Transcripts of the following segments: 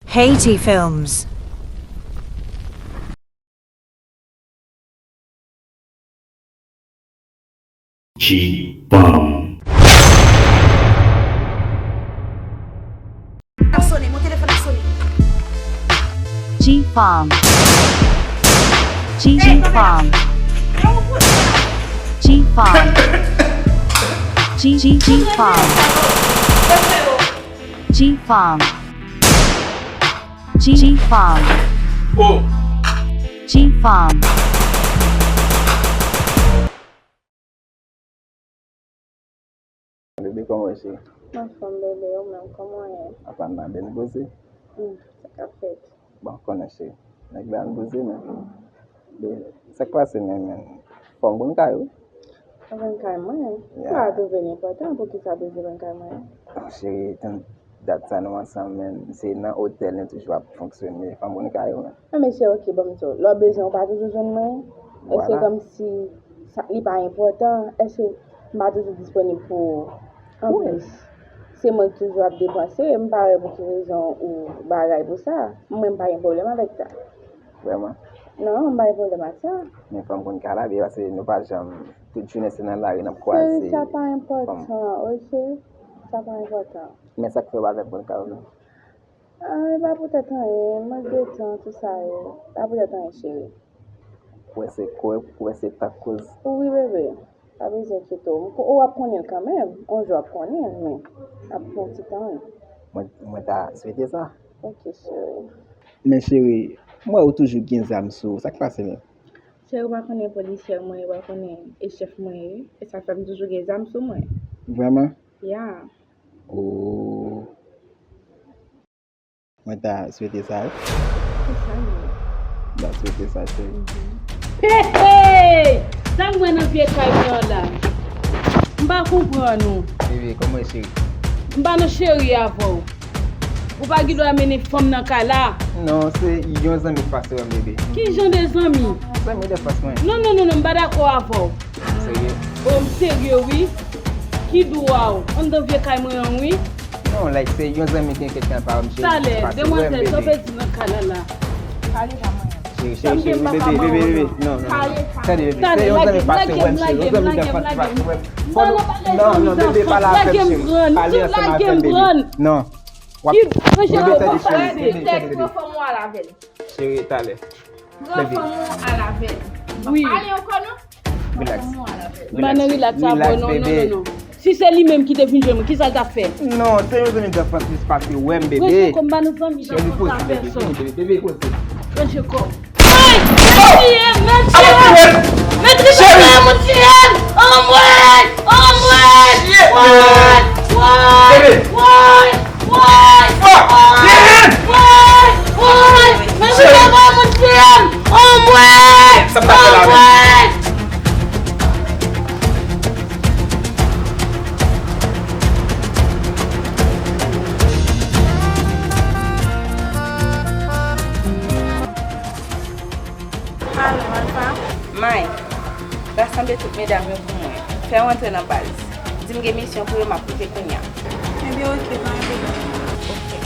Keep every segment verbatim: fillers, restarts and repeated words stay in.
Haiti Films. G-Fam. G-Fam. G-, G-Fam. G-Fam. G-, G-, G-Fam. G-Fam. G-Fam. G-Fam. Bebe, kòman w ye, cheri? M anfòm, bebe, ou menm, kòman w ye? Apa m nan byen, poze? Hmm, sa k ap fèt? Bon, konnen, cheri. Nèg la, m poze, men. Bebe, sa k pase, men, men? Fò m konn kay ou? Ou konn kay mwen? Yeah. Ou pa twouve l enpòtan, poukisa w bezwen konn kay mwen? Cheri, tann dat sa nou ansanm, men, se nan otèl nou toujou ap fonksyone. Fò m konn kay ou, men. Anben cheri, oke, ban m di w. Lè w bezwen, ou pa toujou jwenn mwen? Èske kòmsi sa, li pa enpòtan? Èske m pa toujou disponib pou ou? Anplis, se mwen ki toujou ap depanse, m pa wè pou ki rezon ou bagay pou sa. Mwen, m pa gen pwoblèm avèk sa. Vrèman? Non, m pa gen pwoblèm ak sa. Men fò m konn kay la, bebe, paske nou pa janm, tout jounen se nan lari n ap kwaze. Cheri, sa pa enpòtan, oke? Sa pa enpòtan. Men sa k fè w pa vle konn kay ou, non? Ah, e pa poutèt anyen, mank de tan, tout sa yo. Pa poutèt anyen, cheri. Ou wè se kwè, ou wè se tank koz. Wi, bebe. Pa bezwen enkyete w. M ko-, ou ap konnen l kanmenm. On jou w ap konnen l, men ap pran ti tan, wi. Mwen, mwen ta swete sa. Oke, cheri. Men cheri, m wè ou toujou gen zam sou ou. Sa k pase menm? Cheri, ou pa konnen polisyè mwen ye, ou pa konnen e chèf mwen ye. E sa fè m toujou gen zam sou mwen. Vrèman? Ya. Oh. Mwen ta swete sa, wi. Kisa li ye? M ta swete sa, cheri. Hey, hey! Sa m wè nan vye kay mwen an la? M pa konprann ou. Bebe, kòman w ye, cheri? M pa nan cheri avè w. Ou pa gen dwa mennen fanm nan kay la. Non, se yon zanmi k pase wè m, bebe. Ki jan de zanmi? Zanmi defans mwen. Non, non, non, non, m pa dakò avè w. Serye? O, m serye, wi. Ki dwa w? Anndan vye kay mwen an, wi. Non, like, se yon zanmi ki gen kèk tan pa wè m, cheri. Talè, demwazèl, sa w vle di nan kay la la? Pale pa mwen. Cheri, cheri, cheri, bebe, bebe, bebe, non, non, non. Tande, bebe, se yon zanmi pase wè m, cheri, yon zanmi defans ki pase wè m. Non, non, bebe, pale avè m, cheri. Pale ansanm avè m, bebe. Non. W ap, bebe, tande, cheri, bebe, tande, bebe. Pran fanm ou al avè l. Cheri, talè. Pran fanm ou al avè l. Wi. Pa pale ankò, non. Relax. M pa nan relax avè w, non, non, non, non. Si se li menm ki te vin jwenn mwen, kisa l t ap fè? Non, se yon zanmi defans ki pase wè m, bebe. Pran jan kò m pa nan zanmi defans a pèsòn. Pran jan kò. Ay! Mèt tiye m, mèt tiye m! Mèt tiye m! Mèt tiye m! Anmwey! Anmwey! Woy! Woy! Woy! Woy! Woy! Woy! Woy! Mwen vin devan moun tiye m! Anmwey! Anmwey! Alo, Alpha? May, rasanble tout medam yo pou mwen. Fè yo antre nan baz. Di m gen misyon pou yo, m ap rive kounye a. Ebyen, oke, pa gen pwoblèm. Oke.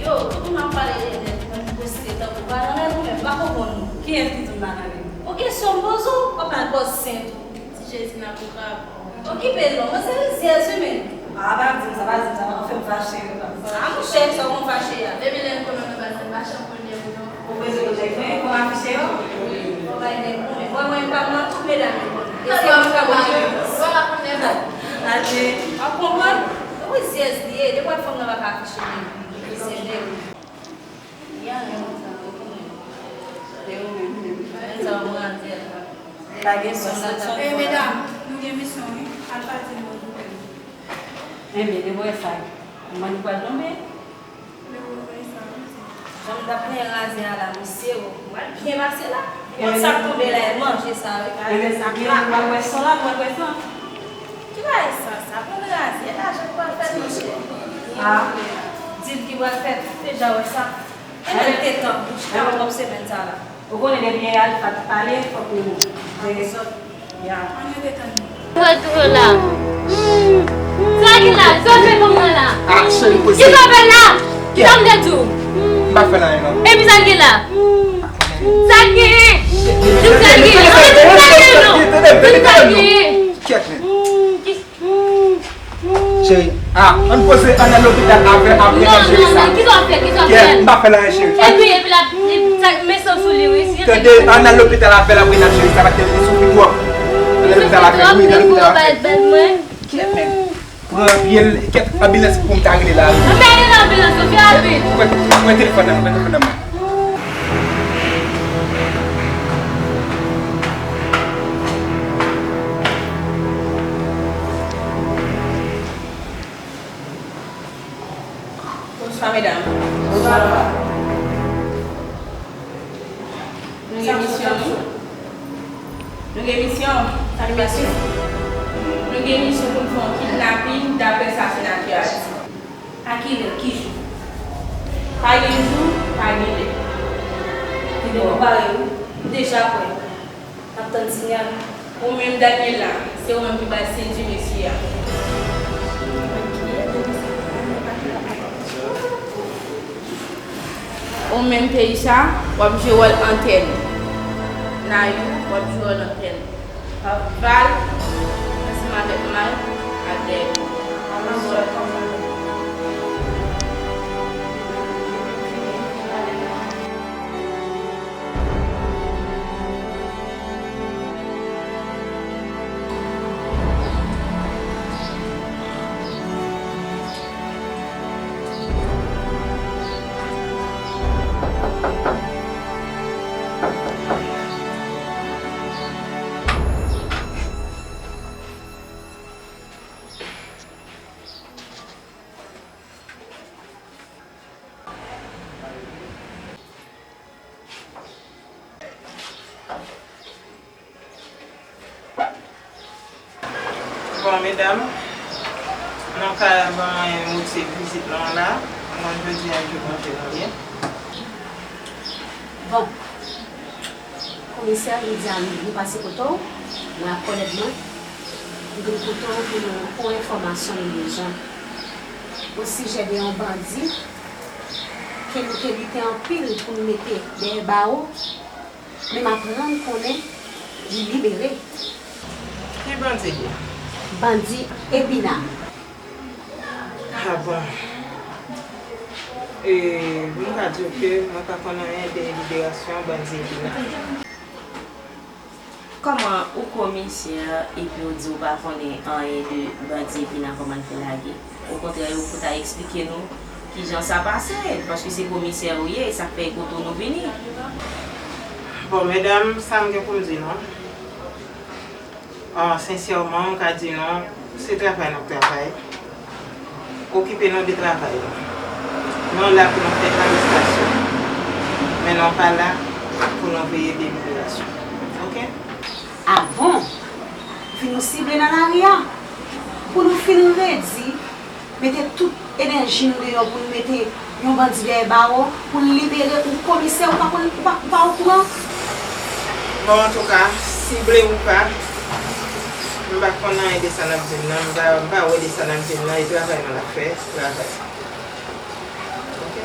Yo, tout moun ap pale de nèg, moun poste tankou pa nan nèg ou menm, m pa konprann ou. Kiyès ki di m pa nan nèg? Ou kesyon m poze w, w ap al bòz sent ou. Ti Jezi nan koukab. Okipe non, mwen se rizyèz wi men. Ah, pa di m sa, pa di m sa, pa fè m fache wi. Ah, monchè, sa w konn fache a. Depi lè m konnen w nan baz la, m pa chanpolye ou non. Ou bezwen kontèk mwen, pou m afiche yo? Ou bay nèg ou, men mwen, mwen, m pa nan tout medam yo konnen. E se mwen k ap afiche yo. Adje. W ap konprann? Ou rizyèz li ye, depi w wè fanm nan pa ka afiche li, li se nèg. Ya, men mwen sa, ou konnen. Se ou menm, men sa, mwen a di a. Pa gen sòs nan tank. Ey, medam, nou gen misyon wi. Alpha di nou okipe nou. Enben, depi w wè sa, mwen li pral tonbe. Jan m t ap plenyen razyè a la, mesye, w ap byen pase la. Kòm sa k tonbe la, e manje sa, wi. Enben, sa k la, w ap wè san la, w ap wè san. Ki bagay san sa? Pran razyè, lajan k pral fèt, monchè. Ah. Dil ki pral fèt, deja wè sa. E menm te tann, jiska yon semèn sa la. Ou konnen depi Alpha t pale, fòk nou. Ann sòt. Ya. Ann rete tann li. Mwen toujou la. Hmm. Sa ki la, sa fè kòman? Ah, cheri, poze. Kisa w ap fè la? Kisa m te di w? M pa fè l anyen, non. Epi sa k gen la? Sa k gen? Di m sa k gen. Di m sa k gen, non. Di m sa k gen. Kyèt, men. Cheri, ah, ann poze, ann al lopital avè, apre n ap jere sa. Non, non, non, kisa w ap fè? Kisa w ap fè? Kyèt, m pa fè l anyen, cheri. Epi, epi l ap, li, sa, men san sou li, wi. Tande, ann al lopital avè l, apre n ap jere sa, paske li soufri twòp. Ann al lopital avè l, wi, ann al lopital avè l. Kyèt, men. Pran pye l, kèt, anbilans pou m ta rele la. Ann rele anbilans, ok, rapid. Pran, pran telefòn nan, pran telefòn nan. Bonswa, medam. Bonswa. Nou gen misyon, nou. Nou gen misyon. Sa nou misyon? Nou gen misyon pou n fè yon kidnapin, daprè sa senatè a di. A kilè? Ki jou? Pa gen jou, pa gen lè. Li deja pare, wi. Li deja prè. N ap tann siyal. Ou menm, Daniela, se ou menm ki pral sedui mesye a. Ou menm, Keisha, w ap jwe wòl antèn. Nayou, w ap jwe wòl antèn. Val, ansanm avèk Mike ak Dèyè. Bon, medam, nou ka ban mwen motiv vizit nou an la. Mwen, jodi a, jou konje nou ye. Bon, komisè, jodi a, nou pase kote w, mwen ak kòlèg mwen, nou vin kote w pou nou, pou enfòmasyon nou bezwen. Osijè de yon bandi ke nou te lite anpil pou n mete dèyè bawo, men m aprann konnen li libere. Ki bandi li ye? Bandi Epina. Ah bon. E, m ka di w ke mwen pa konn anyen de liberasyon bandi Epina. Kòman ou komisè epi w di w pa konnen anyen de bandi Epina, kòman l fè lage? Okontrè, ou pou ta eksplike nou kijan sa pase, paske se komisè ou ye, e sa k fè e kote w nou vini. Bon, medam, sa m gen pou m di nou, ah, sensèman, m ka di nou, se travay n ap travay. Okipe nou de travay nou. Nou la pou nou fè arestasyon. Men nou pa la pou nou veye deliberasyon. Oke? Ah bon? Fin nou sible nan lari a? Pou nou fin redi, mete tout enèji nou deyò pou nou mete yon bandi dèyè bawo, pou n libere ou komisè, ou pa konn, ou pa, ou pa okouran? Bon, antouka, sible ou pa, m pa konn anyen de sa n ap di m nan, m pa, m pa wè de sa n ap di m nan, e travay nou l ap fè, travay. Oke?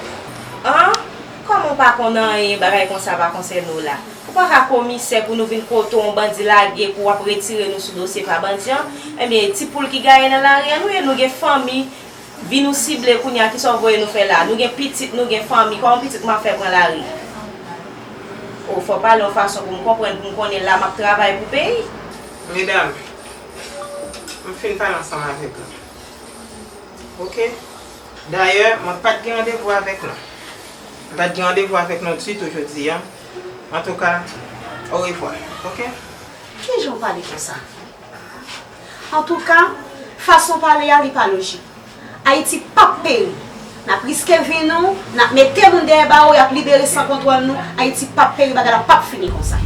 An? Kòman w pa konn anyen, bagay konsa pa konsène w la? Ou pa ka komisè pou nou vin kote w, yon bandi lage pou w ap retire nou sou dosye pa bandi an? Ebyen, ti poul ki gaye nan lari a nou ye, nou gen fanmi, vi nou sible kounye a, kisa w voye nou fè la? Nou gen pitit, nou gen fanmi, kòman pitit mwen ap fè pran lari? O, fò w pale yon fason pou m konprann, pou m konnen la m ap travay pou peyi. Medam, m fin pale ansanm avèk nou. Oke? Dayè, mwen pa t gen randevou avèk nou. M pa t gen randevou avèk nou ditou jodi a. Antouka, orevwa. Oke? Kijan w pale konsa? Antouka, fason w pale a, li pa lojik. Ayiti p ap peri. N ap riske vi nou, n ap mete moun dèyè bawo, y ap libere san kontwòl nou. Ayiti p ap peri, bagay la p ap fini konsa.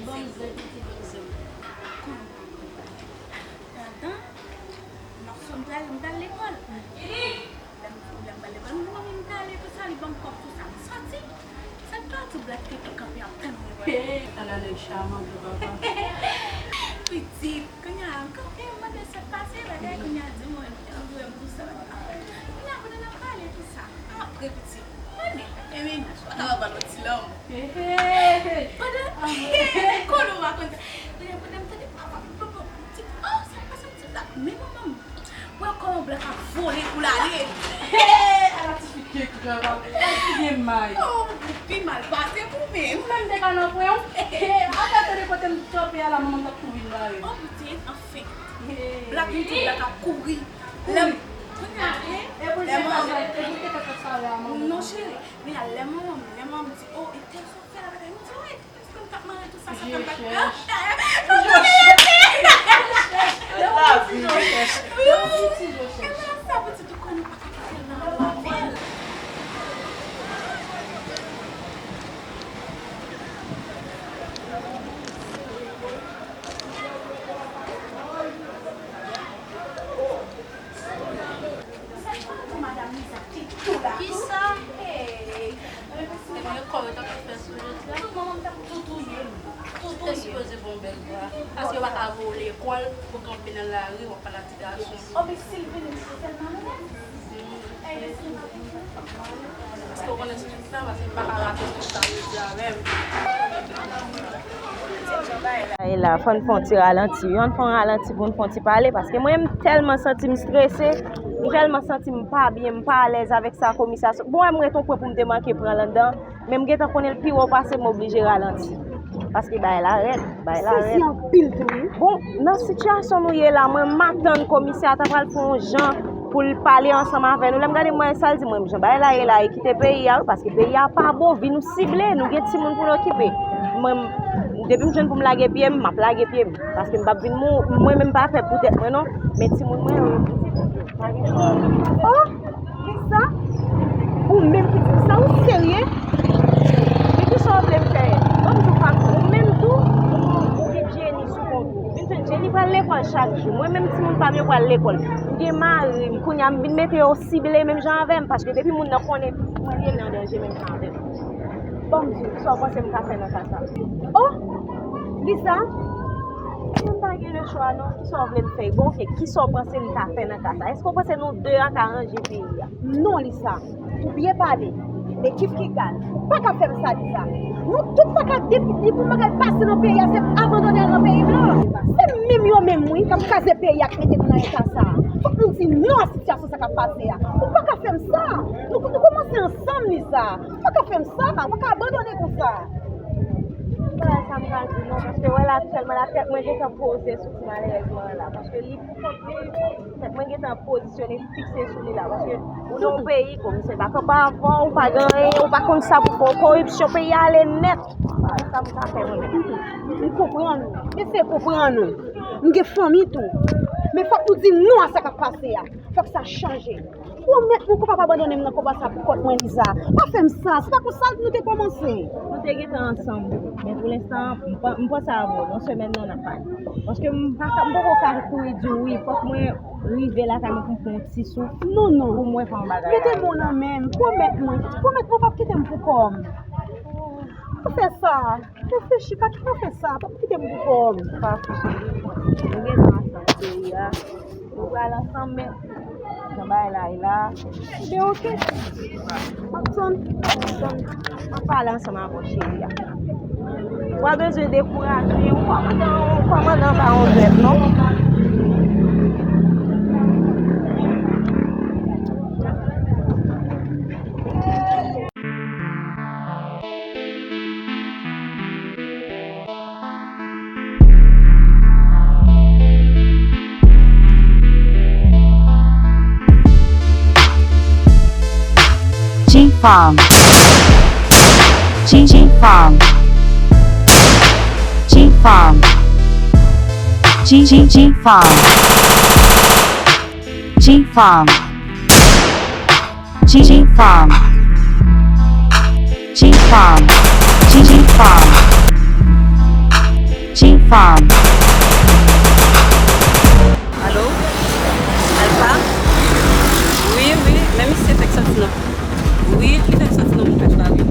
Bon, bon, bon, bon, bon. Atann, m ap fè m prale, m pral lekòl. Lè m, lè m pral lekòl, m di manmi m prale, tou sa, li ban m kòb, tou sa, m sòti. Sa k pati, Black Tete kanpe ap tann mwen. Ala nèg chaman tou, papa. Pitit, kounye a, m kanpe, m mande sa k pase, bagay, kounye a, di mwen, m di w, m di w sa, bagay. Kounye a, pandan n ap pale, tou sa, apre, pitit, konnen, e mennaj, pa ka ba l yon ti lanmou. Pandan, konnen w pa konn sa. Kounye a, pandan m tande, papa, papa, m di, oh, sa k pase, m di, Black, men manman m. Wè kòman Black ap vole pou l ale. Ala ti fi kekran, papa. Èske gen may? Oh, ou pi mal pase pou menm. Ou menm te ka nan pwen w. Atè tande kote m kanpe a la, manman m t ap kouri m bare. Oh, pitit, anfen. Black, m di Black ap kouri. Lè m, kounye a, e pou l te fè sa, e pou l te fè sa la, manman. Non, cheri. Kounye a, lè manman m, lè manman m di, oh, e tèl sa w fè la, bagay, m di, wi. Èske m t ap mare tou sa, sa fè m pa... Ti je chèch. Ti je chèch. Ti je chèch. Wi. Ti je chèch. E sa, pitit ou konnen ou pa ka kite l nan avè l. Kisa? Hey. Ebyen, lekòl ou t ap fè sou jodi a? Manman, m t ap tou touye m. Tou touye m. Te sipoze bon bèl vwa. Paske yo pa ka voye w lekòl pou kanpe nan lari, w ap pale a ti gason. Oh, men si l vini, m se sèl malonèt. Èske w konnen tout sa, paske m pa ka rakonte tout sa jodi a menm. E la, fò n fè yon ti ralanti. Ann fè yon ralanti pou n fè yon ti pale, paske mwen, m tèlman santi m strese, m tèlman santi m pa byen, m pa alèz avèk sa komisè a sot. Bon, wè, m ret yon pwen pou m te manke pran l anndan, men m gentan konnen l pi wo pase m, m oblije ralanti. Paske bagay la rèd, bagay la rèd. Sezi anpil tou, wi. Bon, nan sitiyasyon nou ye la, mwen, m atann komisè a ta pral fè yon jan pou l pale ansanm avè nou. Lè m gade mwen, sa l di mwen, jan bagay la ye la, e kite peyi a, wi, paske peyi a pa bon, vi nou sible, nou gen timoun pou n okipe. Mwen, m, depi m jwenn pou m lage pye m, m ap lage pye m. Paske m p ap vin mou-, mwen menm pa fè pou tèt mwen non, men timoun mwen yo, yo pitit. Oh! Kisa? Ou menm ki di m sa, ou serye? Men kisa w vle m fè? Ban m di w pa, ou menm tou, ou, ou gen Jenny sou kont ou. Vin fè Jenny pral lekòl chak jou. Mwen menm timoun pa m yo pral lekòl. M gen mari m, kounye a m vin mete yo sible menm jan avè m, paske depi moun nan konnen mwen li, li an danje menm jan avè m. Ban m di w, kisa w panse m ka fè nan ka sa? Oh! Lisa? Mwen pa gen lechwa non. Kisa w vle m fè? Bon, oke, kisa w panse m ka fè nan ka sa? Èske w panse nou de a ka ranje peyi a? Non, Lisa. Ou byen pale. Men kif ki gal. Ou pa ka fè m sa, Lisa. Nou tout pa ka depi, depi yon bagay pase nan peyi a, se abandone al nan peyi blan. Se menm yo menm, wi, k ap kraze peyi a, k mete nou nan eta sa a. Fòk nou di non a sitiyasyon sa k ap pase a. Ou pa ka fè m sa. Nou, nou kòmanse ansanm, Lisa. Ou pa ka fè m sa, ou pa ka abandone konsa. Bagay sa m ka di non, paske wè la aktyèlman la tèt mwen gentan poze sou ti malerèz mwen an la, paske li pou kont li, tèt mwen gentan pozisyone, fikse sou li la, paske ou nan yon peyi, komisè pa kanpe avè w, ou pa gen anyen, ou pa konn sa pou fè, koripsyon, peyi a ale nèt. Bagay sa m ka fè mwen menm. M konprann ou, m eseye konprann ou, m gen fanmi tou, men fòk nou di non a sa k ap pase a, fòk sa chanje. Pwomèt mwen ke w p ap abandone m nan konba sa pou kont mwen, Lisa. Pa fè m sa. Se pa pou sa nou te kòmanse. Nou te gentan ansanm tou. Men pou lenstan, m pa, m panse avè w. Nan semèn nan, n ap pale. Paske m pa ka, m poko ka kouri di w wi. Fòk mwen rive lakay mwen pou m pran yon ti souf. Non, non. Pou mwen fè yon bagay. Mete men w nan men m. Pwomèt mwen. Pwomèt mwen w p ap kite m pou kò m. Pa fè sa. Reflechi, pa, pa fè sa. Pa kite m pou kò m. Pa fè sa. Nou gentan ansanm, cheri a. Nou pral ansanm, men jan bagay la ye la. Ebyen, oke. M ap tann, m ap tann. M ap pale ansanm avè w, cheri a. Ou pa bezwen dekouraje, ou pa mandan, ou pa mandan pa yon zèb, non. G Farm. G G Farm. G Farm. G G G Farm. G Farm. G G Farm. G Farm. G G Farm. Farm. Alo? Alpha? Wi, wi, men misye fèk sòti nan, wi, li fèk sòti nan montaj la, wi.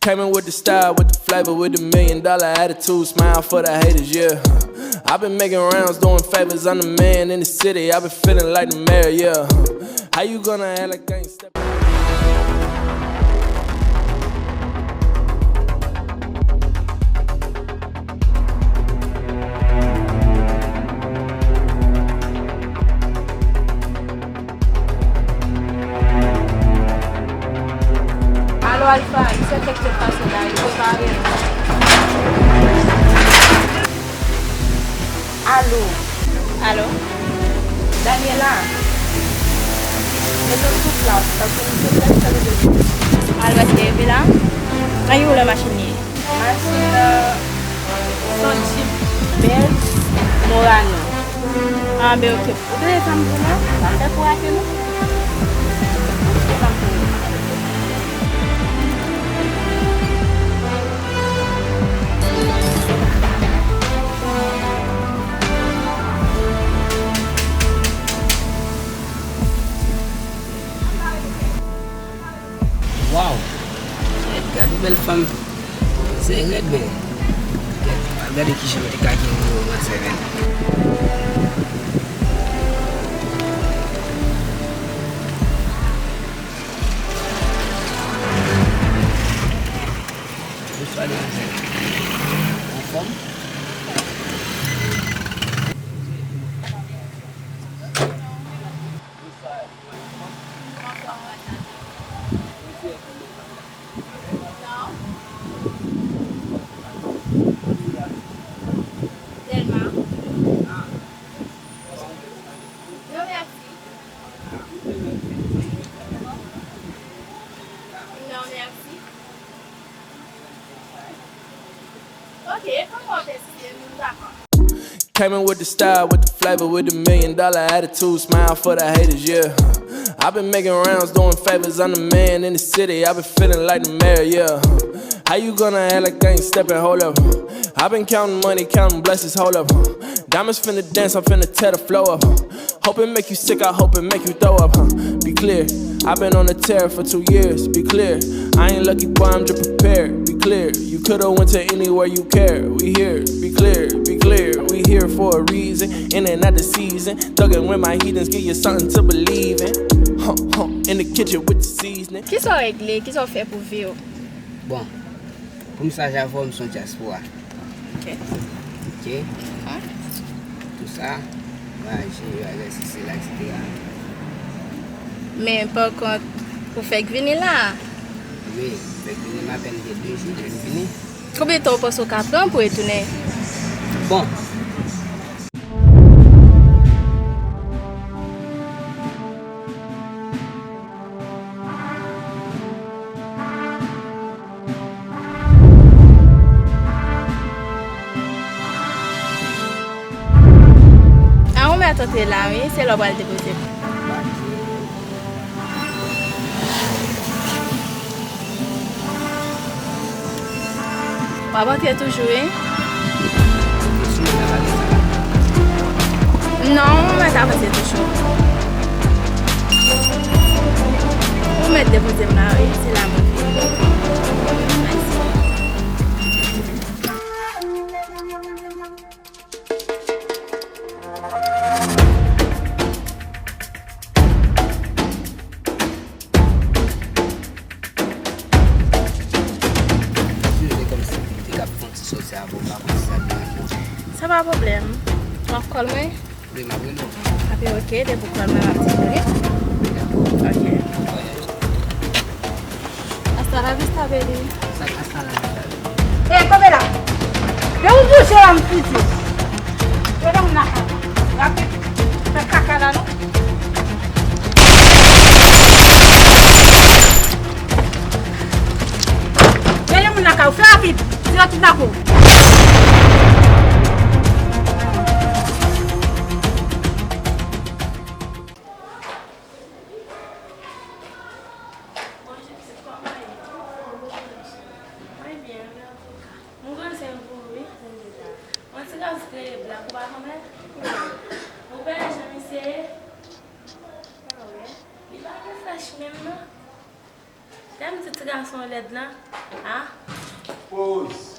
Came in with the style, with the flavor, with the million dollar attitude. Smile for the haters, yeah. I've been making rounds, doing favors. I'm the man in the city. I've been feeling like the mayor, yeah. How you gonna act like I ain't stepping? Alo, Alpha, misye fèk sot pase la, wi, prepare nou. Alo. Alo? Daniela. Mete w sou flash, paske misye fèk sot deja. Alo, èske Eve la? Nan ki koulè machin li ye? Machin nan se yon Jeep bèj Morano. Ah, ben, ok. Ou tande sa m di w la? Pa fè kou ake nou. Ou tande sa m di w la? Waw! Gad, gad yon bèl fanm. Se rèd, men. Gad, gade kijan m te ka gen yon manzè, men. Bonswa, demwazèl. Anfòm? Came in with the style, with the flavor, with the million dollar attitude. Smile for the haters, yeah. I've been making rounds, doing favors. I'm the man in the city. I've been feeling like the mayor, yeah. How you gonna act like I ain't stepping? Hold up. I've been counting money, counting blessings. Hold up. Diamonds finna dance, I'm finna tear the flow up. Hope it make you sick, I hope it make you throw up, huh? Be clear, I've been on a tear for two years. Be clear, I ain't lucky, boy, I'm just prepared. Be clear, you coulda went to anywhere you care. We here, be clear, be clear, we here for a reason. In and out the season, thugging with my heathens, give you something to believe in. Huh, huh, in the kitchen with the seasoning. Kisa w regle? Kisa w fè pou vi w? Bon, pou m saj avè w, m se yon dyaspora. Ok. Ok. Tou sa, vwayaje, vwayaje, sesi, sela, etsetera. Men, pa kont, ou fèk vini la? Wi, m fèk vini, m apèn gen de jou, m vini. Konbyen tan ou panse w ka pran pou retounen? Bon, A, ou mèt antre la, wi, se la w pral depoze m. W ap antre toujou, wi. Non, ou mèt avanse toujou. Ou mèt depoze m la, wi, se la mwen vini. Mèsi. Sa pa pwoblèm. W ap kòl mwen? Wi, m ap rele w. Ape, ok, depi w kòl mwen, m ap disponib. Ok. Hasta la vista, baby. Sa k hasta la vista, baby? Ey, kanpe la! Depi w bouje la, m fouti w. Yo, nan m nan. Rapid. Fè kaka la, non? Rele moun lakay ou, fè rapid, sinon tout lakou. Byen wi, antouka. M konn se m pou ou wi. Yon ti gason ki rele Black, ou pa konn l? Ou konnen jan misye ye? Li pa gen frèch menm non. Lè m di ti gason lèd lan, a? Poz.